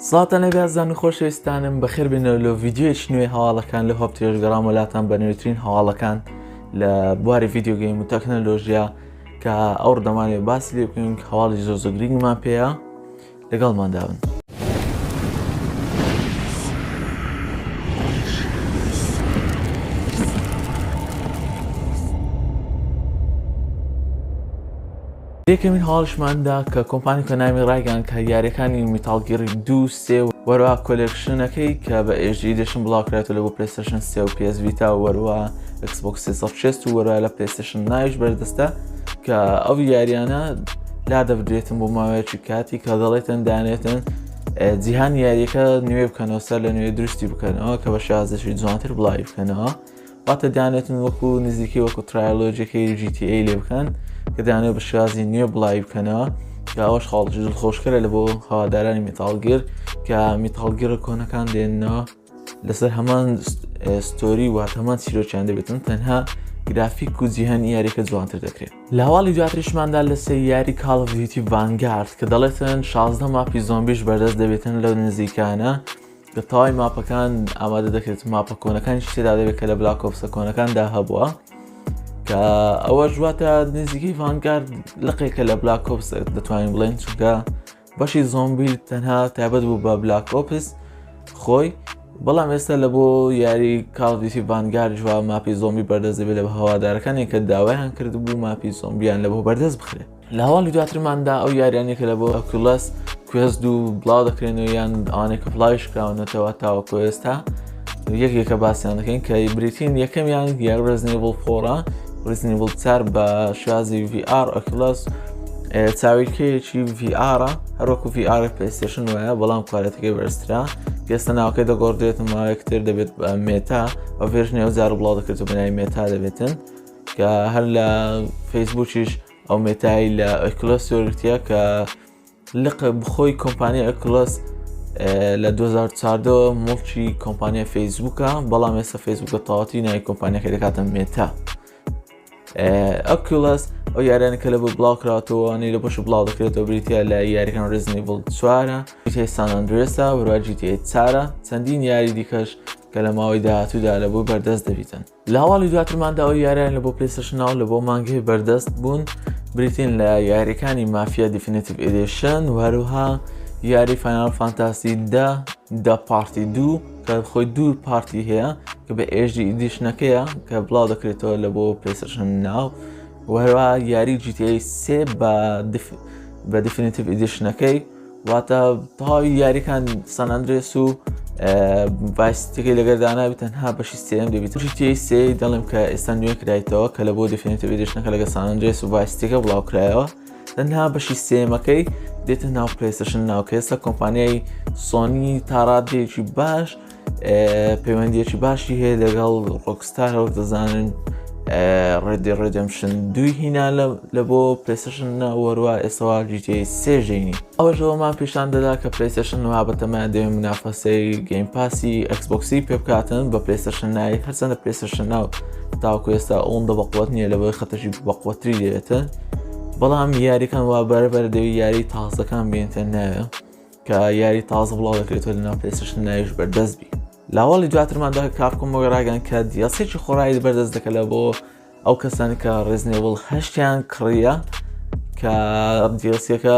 سڵاوتان لێبێ ئازیزان و خۆشەویستانم بەخێر بێنەوە لە ڤیدیۆیەکی نوێ هەواڵەکان لە هۆپ تێش گەڕامە لاتان بە نوێترین هەواڵەکان لە بواری video game و تەکنەلۆژیا کە ئەو ڕدەمانێ باسی لێ بکەین هەواڵی زۆر زۆر گرنگمان پێیە لەگەڵماندا بن. یەکەمین هەواڵیشماندا کە کۆمپانی کۆنامی ڕایگەیاند کە یاریەکانی Metal Gear ی دوو سێ و وەروە collection ەکەی کە بە HD edition بڵاوکرێتەوە لە بۆ PlayStation سێ و PS Vita و وەروە Xbox 360 و وەروە لە PlayStation Now یش بەردەستە کە ئەو یاریانە لا دەبدرێتن بۆ ماوەیەکی کاتی کە دەڵێتن دانێتن جیهان یاریەکە نوێ بکەنەوە سەر لە نوێ دروستی بکەنەوە کە بە شازشی جوانتر بڵاوی بکەنەوە واتە دانێتن وەکو نزیکەی وەکو trilogy ەکەی GTA لێ بکەن کە دانێ بە شێوازی نوێ بڵاوی بکەنەوە کە ئەوەش خاڵی دڵخۆشکەرە لە بۆ هەوادارانی Metal Gear کە Metal Gear ە کۆنەکان دێنەوە لەسەر هەمان story وات هەمان چیرۆکیان دەبێتن تەنها گرافیک و جیهانی یاریەکە جوانتر دەکرێت لە هەواڵی دواتریشماندا لە سێ یاری Call of Duty Vanguard کە دەڵێتن 16 map ی زۆمبیش بەردەست دەبێتن لەو نزیکانە لە تەواوی ماپەکان ئامادە دەکرێت ماپە کۆنەکانیش تێدا دەبێت کە لە Black Ops ە کۆنەکاندا هەبووە کە ئەوە ژواتە نزیکەی Vanguard لقێکە لە Black Ops دەتوانین بڵێن چونکە بەشی زۆمبی تەنها تایبەت بوو بە Black Ops خۆی بەڵام ئێستا لە بۆ یاری Call of Duty Vanguard جووا ماپی زۆمبی بەردەست دەبێت لە هەوادارەکانی کە داوایان کردبوو ماپی زۆمبیان لە بۆ بەردەست بخرێت لە هەواڵی دواترماندا ئەو یاریانەی کە لە بۆ Oculus Quest دوو بڵاو دەکرێنەوە یان ئەوانەی کە بڵاویش کراونەتەوە تاوەکو ئێستا یەک یەکە باسیان دەکەین کە بریتین یەکەمیان یار Resident Evil four ە Resident Evil چار بە شێوازی VR Oculus چاویلکەیەکی VR هەروەکو VR PlayStation وایە بەڵام quality ەکەی بەرزترە ئێستا ناوەکەی دەگۆڕدرێت ماوەیەک تر دەبێت بە Meta ئەو version ی ئەو جار بڵاو دەکرێت بە ناوی Meta دەبێتن کە هەر لە فەیسبوکیش ئەو مێتای لە Oculus وەرگرتیە کە لق بخۆی کۆمپانیا Oculus لە 2014 موڵکی کۆمپانیا فەیسبوکە بەڵام ئێستا فەیسبوکە تەواتی ناوی کۆمپانیەکە دەکاتە مێتا Oculus ئەو یاریانە کە لە بۆ بڵاو کراوەتەوەوانەی لە بەش بڵاو دەکرێتەوە بریتە لە یاریەکان Resident Evil چوارە GTA San Andreas ە وەروا GTA چارە چەندین یاری دیکەش کە لە ماوەی داهاتوودا لە بۆ بەردەست دەبیتن لە هەواڵی دواترماندا ئەو یاریان لە بۆ PlayStation Now لە بۆ مانگەی بەردەست بوون بریتین لە یاریەکانی Mafia Definitive Edition و هەروها یاری Final Fantasy دە دە part ی دوو کە خۆی دوو part ی هەیە کە بە HD edition ەکەیە کە بڵاو دەکرێتەوە لە بۆ PlayStation Now و هەروە یاری GTA سێ بە بە Definitive Edition ەکەی واتە تەواوی یاریەکان San Andreas و Vice City ەکەی لەگەر دانابی تەنها بەشی سێم دەبیت GTA سێ دەڵێم کە ئێستا نوێ کرایتەوە کە لە بۆ Definitive Edition ەکە لەگە San Andreas و Vice City ەکە بڵاو کرایەوە تەنها بەشی سێمەکەی دێتە ناو PlayStation Now کە ئێستا کۆمپانیای سۆنی تاڕادەیەکی باش پەیوەندیەکی باشی هەیە لەگەڵ Rockstar وەک دەزانن Red Dead Redemption دووی هینا لە بۆ PlayStation وەروە ئێسەوا GTA سێ ژینی ئەوەشەوەمان پیشان دەدا کە PlayStation وها بەتەمایان دەوێت منافەسەی Game Pass ی Xbox ی پێ بکاتن بە PlayStation Now هەرچەندە PlayStation Now تاوەکو ئێستا ئەوەندە بەقوت نییە لەبەر خەتەشی بەقوتری دەوێتن بەڵام یاریەکان وا بەرەبەر دەوی یاری تازەکان بێنتە ناوێ کە یاری تازە بڵاو دەکرێتەوە لەناو PlayStation Now یش بەردەست بی لاواڵی دواترماندا Capcom ەوەی ڕاگەن کە DLC ێکی خۆڕایی بەردەست دەکە لە بۆ ئەو کەسانی کە Resident Evil هەشتیان کڕیە کە DLC ەکە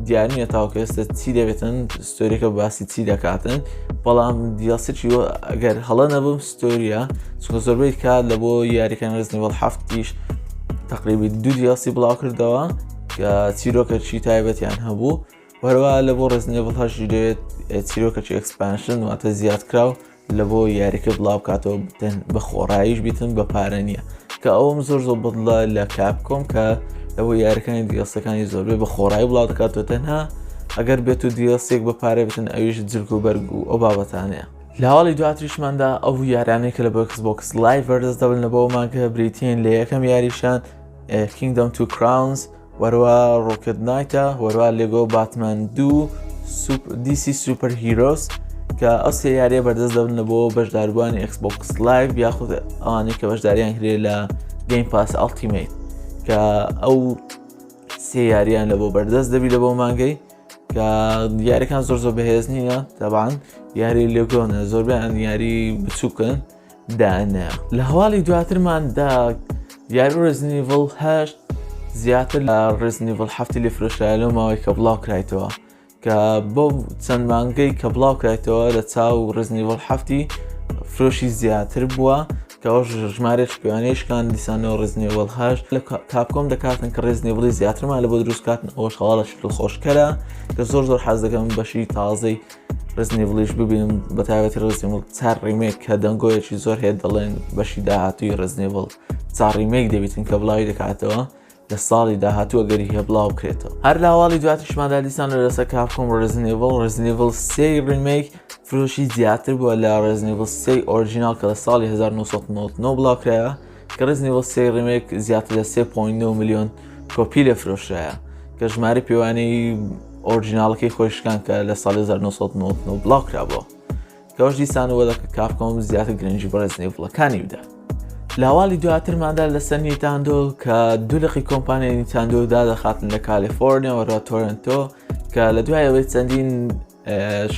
دیار نییە تاوکە ئێستا چی دەبێتن story ەکە باسی چی دەکاتن بەڵام DLC ی ئەگەر هەڵە نەبم story ە چونکە زۆربەی کات لە بۆ یاریەکان Resident Evil هەفتیش تقریبی دوو DLC بڵاو کردەوە کە چیرۆکەکی تایبەتیان هەبوو وەروە لە بۆ Resident Evil هەشتی دەوێت چیرۆکەکی expansion واتە زیاد کراو لە بۆ یاریەکە بڵاو بکاتەوە بتن بە خۆڕاییش بیتن بە پارە نییە کە ئەوم زۆر زۆر بەدڵە لە Capcom کە لە بۆ یاریەکانی DLC ەکانی زۆربێ بە خۆڕایی بڵاو دەکاتەوە تەنها ئەگەر بێت و DLC ێک بە پارە بتن ئەویش جلک و بەرگ و ئەو بابەتانەیە لە هەواڵی دواتریشماندا ئەو یارانەی کە لە Xbox Live بەردەست دەبن لە بۆ مانگە بریتین لە یەکەم یاریشان Kingdom Two Crowns وەروا Rocket Knight ە وەروا Lego Batman دوو DC Super Heroes کە ئەو سێ یاریە بەردەست دەبن لە بۆ بەشداربووانی Xbox Live یاخود ئەوانەی کە بەشداریان کرێ لە Game Pass Ultimate کە ئەو سێ یاریان لە بۆ بەردەست دەبی لە بۆ مانگەی. کە یاریەکان زۆر زۆر بەهێز نییە تەبان یاری لێگۆنە زۆربیان یاری بچووکن دانە لە هەواڵی دواترماندا یاری Resident Evil هەشت زیاتر لە Resident Evil هەفتی لێ فرۆشرایە لەو ماوەی کە بڵاو کرایتەوە کە بۆ چەند مانگەی کە بڵاو کرایتەوە لە چاو Resident Evil هەفتی فرۆشی زیاتر بووە کە ئەوش ژمارێک پێوانەیشکان دیسانەوە Resident Evil هەشت لە Capcom دەکاتن کە Resident Evil ی زیاترمان لە بۆ دروست کاتن ئەوش هەواڵەکی دڵخۆشکەرە کە زۆر زۆر حەز دەکەم بەشی تازەی Resident Evil یش ببینم بە تایبەتی Resident Evil چار remake کە دەنگۆیەکی زۆر هەیە دەڵێن بەشی داهاتووی Resident Evil چار remake دەبیتن کە بڵاوی دەکاتەوە لە ساڵی داهاتوو ئەگەری هەیە بڵاو بکرێتەوە. هەر لە هەواڵی دواتریشماندا دیسان لەسەر Capcom Resident Evil Resident Evil سێی remake فرۆشی زیاتر بووە لە Resident Evil سێی original کە لە ساڵی 1999 بڵاوکرایەوە کە Resident Evil سێی remake زیاتر لە 3.9 ملیۆن کۆپی لێ فرۆشرایە کە ژمارە پێوانەی original ەکەی خۆی شکان کە لە ساڵی 1999 بڵاو کرابەوە. کەوەش دیسانەوە دەکە Capcom زیاتر گرنگی بە Resident Evil ەکانی بدات. لە هەواڵی دواترماندا لەسەر Nintendo کە دوو لقی کۆمپانیای Nintendo دادەخاتن لە کالیفۆرنیا و تۆرنتۆ کە لە دوای ئەوەی چەندین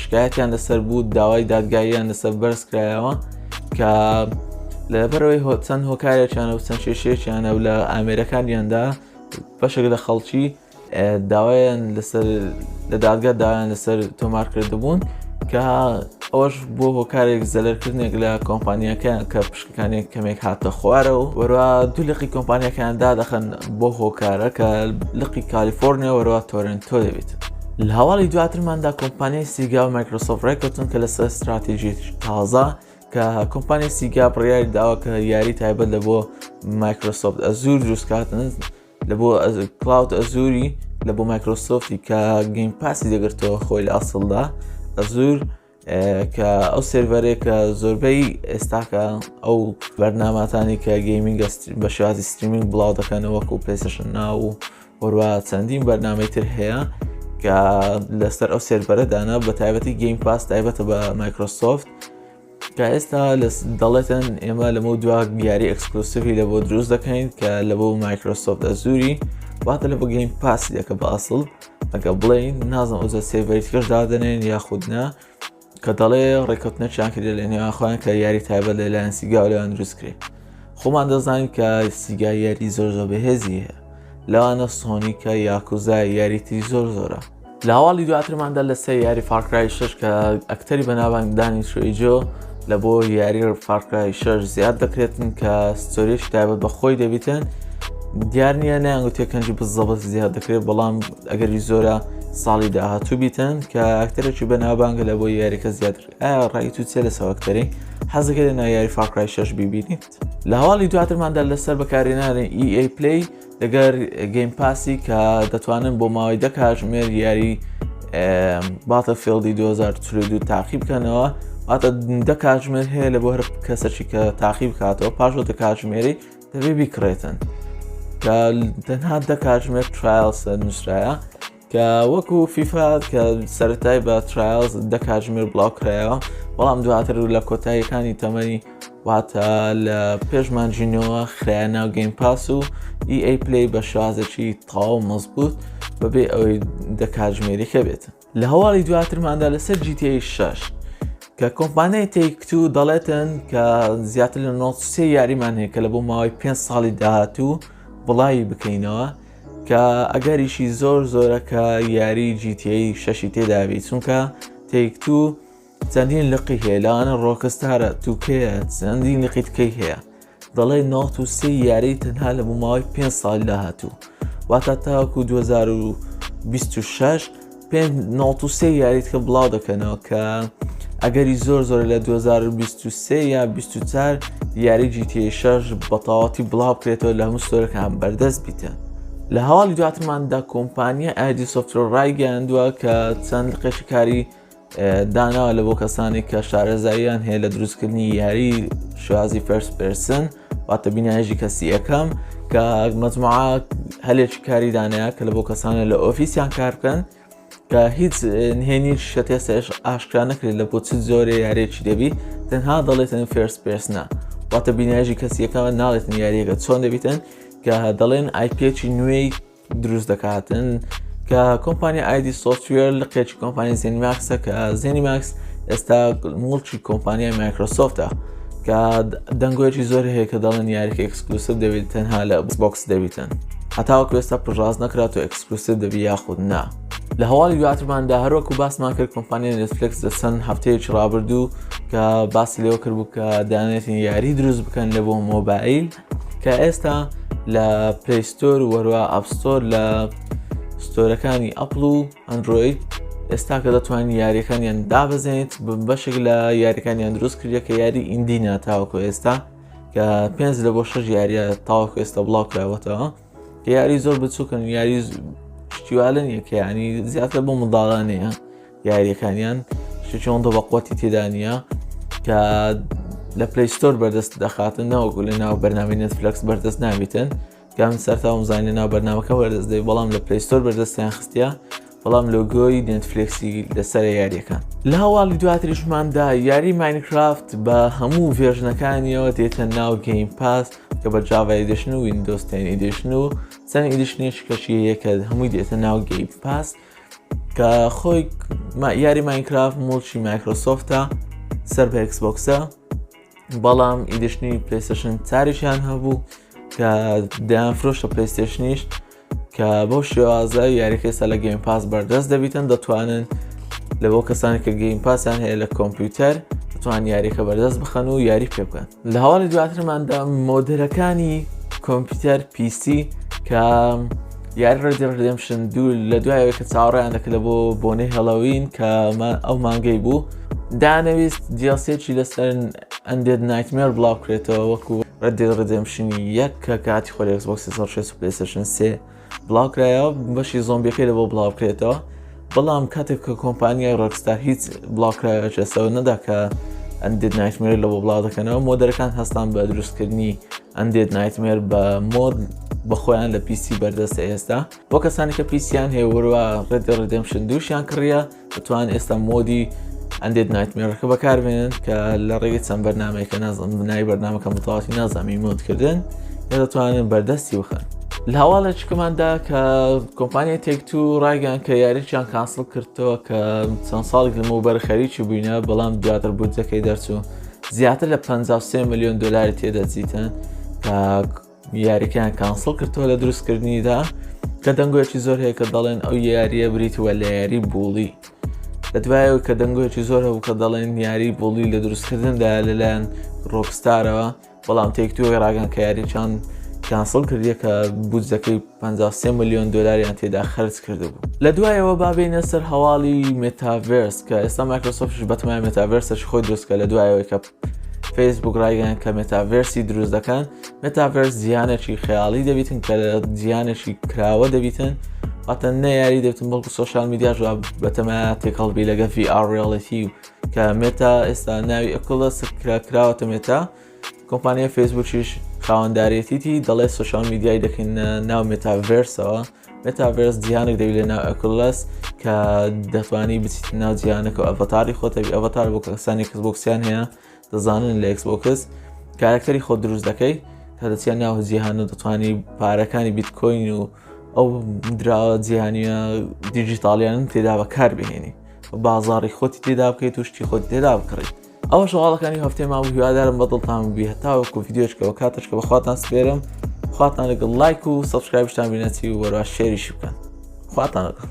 شکایەتیان لەسەر بوو داوای دادگاییان لەسەر بەرز کرایەوە کە لەبەرەوەی چەند هۆکارێکیانە و چەند کێشەیەکیانە و لە ئامێرەکانیاندا بەشێک لە خەڵکی داوایان لەسەر لە دادگا داوایان لەسەر تۆمار کردبوون کە ئەوەش بۆ هۆکارێک زەلەرکردنێک لە کۆمپانیەکە کە پشکەکانێک کەمێک هاتە خوارەوە وەروە دوو لقی کۆمپانیەکان دادەخەن بۆ هۆکارە کە لقی کالیفۆرنیا وەروە تۆرنتۆ دەبێت. لە هەواڵی دواترماندا کۆمپانیای Sega و Microsoft ڕێککەوتن کە لەسەر ستراتیژی تازە کە کۆمپانیای Sega بڕیاری داوە کە یاری تایبەت لە بۆ Microsoft Azure دروستکاتن لە بۆ cloud Azure ی لە بۆ Microsoft ی کە Game Pass ی دەگرتەوە خۆی لە ئەسڵدا Azure کە ئەو سێرڤەرێک کە زۆربەی ئێستاکە ئەو بەرناماتانی کە gaming بە شێوازی streaming بڵاو دەکەنەوە وەکو PlayStation Now و هەروە چەندین بەرنامەی تر هەیە کە لەسەر ئەو سێرڤەرە دانا بە تایبەتی Game Pass تایبەتە بە Microsoft کە ئێستا دەڵێتن ئێمە لەمە دوا یاری exclusive ی لە بۆ دروست دەکەین کە لە بۆ Microsoft Azure ی واتە لە بۆ Game Pass ی دەکە بە ئەسڵ ئەگە بڵێین نازم ئەوجا سێرڤەری تکەش دادەنێن یاخود نا کە دەڵێ ڕێککەوتنەکیان کرد لە نێوان خۆیان کە یاری تایبەت لەلایەن Sega لەوان دروست کرێ خۆمان دەزانین کە Sega یاری زۆر زۆر بەهێزی هەیە لەوانە Sonic ە Yakuza یاری تری زۆر زۆرە لە هەواڵی دواترماندا لەسەر یاری Far Cry 6 کە ئەکتەری بەناوبانگ دانی ترێجۆ لە بۆ یاری Far Cry 6 زیاد دەکرێتن کە story ش تایبەت بە خۆی دەبیتن دیار نییە نیان گوتێ کەنجی بزەبت زیاد دەکرێت بەڵام ئەگەری زۆرە ساڵی داهاتوو بیتن کە ئەکتەرێکی بەناوبانگە لە بۆ یاریکە زیاتر ئایا ڕای تو چیە لەسەر ئەکتەری حەزەکە لە ناو یاری Far Cry 6 بیبینیت لە هەواڵی دواترماندا لەسەر بەکارهێنانی EA Play لەگەر Game Pass ی کە دەتوانن بۆ ماوەی دە کاتژمێر یاری Battlefield ی 2042 تاقی بکەنەوە واتە دە کاتژمێر هەیە لە بۆ هەر کەسەکی کە تاقی بکاتەوە پاش دە کاتژمێری دەبێ بیکڕێتن کە تەنها دە کاتژمێر trials نووسرایە کە وەکو فیفا کە سەرەتای بە trials دە کاتژمێر بڵاو کرایەوە بەڵام دواتر و لە کۆتاییەکانی تەمەنی واتە لە پێش مانجینەوە خرایە ناو Game Pass و EA Play بە شازێکی تەواو مەزبوط بەبێ ئەوەی دە کاتژمێریکە بێت. لە هەواڵی دواترماندا لەسەر GTA 6 کە کۆمپانیای Take-Two دەڵێتن کە زیاتر لە 93 یاریمان هەیە کە لە بۆ ماوەی 5 ساڵی داهاتوو بڵاوی بکەینەوە کە ئەگەریشی زۆر زۆرە کە یاری GTA شەشی تێدابی چونکە Take-Two چەندین لقی هەیە لەوانە Rockstar ە 2K یە چەندین لقی تکەی هەیە دەڵێ 93 یاری تەنها لە بۆ ماوەی 5 ساڵ داهاتوو واتە تاوەکو 2026 93 یاریت کە بڵاو دەکەنەوە کە ئەگەری زۆر زۆر لە 2023 یا 24 یاری GTA 6 بەتەواوەتی بڵاو بکرێتەوە لە هەموو store ەکان بەردەست بیتن. لە هەواڵی دواترماندا کۆمپانیا ID Software ڕایگەیاندووە کە چەند لقێکی کاری داناوە لە بۆ کەسانی کە شارەزاییان هەیە لە دروستکردنی یاری شێوازی first person واتە بینایژی کەسی یەکەم کە مەجموعە هەلێکی کاری دانەیە کە لە بۆ کەسانە لە ئۆفیسیان کار بکەن کە هیچ نهێنی شتێسەش ئاشکرا نەکرێت لە بۆ چ جۆرێ یارێکی دەبی تەنها دەڵێتن first person ە واتە بینایژی کەسی یەکەمە ناڵێتن یاریەکە چۆن دەبیتن کە دەڵێن IP ێکی نوێی دروست دەکاتن. کە کۆمپانیا ID Software لقێکی کۆمپانیا زێنیماکسە کە زێنیماکس ئێستا موڵکی کۆمپانیای مایکرۆسۆفتە کە دەنگۆیەکی زۆر هەیە کە دەڵێن یاریکە exclusive دەبێت تەنها لە ئێکس بۆکس دەبیتن هەتاوەکو ئێستا پشتڕاست نەکرات و exclusive دەبی یاخود نا. لە هەواڵی دواترماندا هەروەکو باسمان کرد کۆمپانیای نێتفلێکس لە چەند هەفتەیەکی ڕابردوو کە باسی لەوە کردبوو کە دانێتین یاری دروست بکەن لە بۆ مۆبایل کە ئێستا لە Play Store و وەروە App Store لە store ەکانی ئەپل و ئەندرۆید ئێستا کە دەتوانین یاریەکانیان دابەزێنیت بەشێک لە یاریەکانیان دروست کردە کە یاری indie نا تاوەکو ئێستا کە پێنج لە بۆ شەش یاریە تاوەکو ئێستا بڵاو کراوەتەوە کە یاری زۆر بچووکن یاری شتیوالە نیە کە ینی زیاتر بۆ منداڵانەیە یاریەکانیان شتێکی ئەوەندە بەقوەتی تێدا نییە کە لە Play Store بەردەست دەخاتن نەوەکو لە ناو بەرنامەی نێتفلەکس بەردەست نابیتن کام سەرتاوم زانین لە ناو بەرنامەکە بەردەست دەی بەڵام لە Play Store بەردەستیان خستە بەڵام لۆگۆی نێتفلێکسی لەسەر یاریەکان لە هەواڵی دواتریشماندا یاری ماینکرافت بە هەموو version ەکانیەوە دێتە ناو Game Pass کە بە Java Edition و Windows 10 Edition و چەند edition ێکی کەشی هەیە کە هەمووی دێتە ناو Game Pass کە خۆی یاری ماینکرافت موڵکی مایکرۆسۆفتە سەر بە ئێکسبۆکسە بەڵام edition ی پلەیستەیشن چاریشیان هەبوو کە دەیان فرۆشتە پلەیستەیشنیش کە بەو شێوازە یاریەکە ئێستا لە Game Pass بەردەست دەبیتن دەتوانن لە بۆ کەسانی کە Game Pass یان هەیە لە کۆمپیوتەر دەتوان یاریەکە بەردەست بخەن و یاری پێ بکەن. لە هەواڵی دواترماندا modder ەکانی کۆمپیوتەر PC کە یاری Red Dead Redemption دوو لە دوایەوەی کە چاوەڕێیان دەکرد لە بۆ بۆنەی هێڵەوین کە ئەو مانگەی بوو دانەویست DLC ێکی لەسەر Undead Nightmare بڵاو کرێتەوە وەکو Red Dead Redemption ی یەک کە کاتی خۆی ئێکس بۆکس 360 و پلەیستەیشن سێ بڵاوکرایەوە بەشی زۆمبیەکەی لە بۆ بڵاو بکرێتەوە بەڵام کاتێک کە کۆمپانیای ڕۆکستار هیچ بڵاوکراوەکەسەوە نەدا کە Undead Nightmare لە بۆ بڵاو دەکەنەوە modder ەکان هەستان بە دروستکردنی Undead Nightmare بە mod بە خۆیان لە PC بەردەستە ئێستا بۆ کەسانی کە PC یان هەیە وەروە Red Dead Redemption دووشیان کڕیە دەتوان ئێستا mod ی Undead Nightmare ەکە بەکاربێنن کە لە ڕێگەی چەند بەرنمەیەکە نازم بنای بەرنامەکە متەواتی نازامی mod کردن یا دەتوانن بەردەستی بخەن. لە هەواڵێکماندا کە کۆمپانیای Take-Two ڕایگەیان کە یارییان cancel کردەوە کە چەند ساڵێک لەمەوبەر خەریکی بووینە بەڵام دواتر بودجەکەی دەرچوو زیاتر لە 53 میلیۆن دلاری تێدەچیتن کە یاریەکەیان cancel کردەوە لە دروستکردنیدا کە دەنگۆیەکی زۆر هەیە کە دەڵێن ئەو یاریە بریتوە لە یاری Bully لە دوایەوە کە دەنگۆیەکی زۆر هەبوو کە دەڵێن یاری Bully لە دروستکردندا لەلایەن ڕۆکستارەوە بەڵام Take-Two ڕاگەن کە یاریچان cancel کردیە کە بودجەکەی 53 میلیۆن دلاریان تێدا خرج کردبوو. لە دوایەوە بابینە سەر هەواڵی مێتاڤێرس کە ئێستا مایکرۆسۆفتش بەتەمای metaverse ەش خۆی دروستکە لە دوایەوەی کە فەیسبوک ڕایگەیان کە metaverse ی دروست دەکەن. metaverse جیهانێکی خەیاڵی دەبیتن کە لە جیهانێکی کراوە دەبیتن واتە نە یاری دەبتن بەڵکو social media ش بەتەما تێکەڵبی لەگە VR reality و کە مێتا ئێستا ناوی ئەکڵە سکرا کراوەتە مێتا کۆمپانیای فەیسبوکیش خاوەندارێتیتی دەڵێ social media ی دەکەین ناو metaverse ەوە. metaverse جیهانێک دەبی لە ناو ئەکڵەس کە دەتوانی بچیت ناو جیهانەکە و avatar ی خۆتەبی avatar بۆ کەسانی ئێکس بۆکسیان هەیە دەزانن لە ئێکس بۆکس کارەکتەری خۆت دروست دەکەی تا دەچیە ناو جیهان و دەتوانی پارەکانی بیتکۆین و ئەو دراوە جیهانیە دیجیتاڵیان تێدا بەکار بهێنی بازاڕی خۆتی تێدا بکەیت و شتی خۆت تێدا بکڕیت. ئەوە شەواڵەکانی هەفتەی مابوو هیوادارم بەدڵتان بی هەتاوەکو ڤیدیۆشکەوە کاتشکە بەخواتان سپێرم خواتان لەگەڵ لایک و subscribe شتان بینەچی و وەروا share یشی بکەن خواتان لەگەڵ.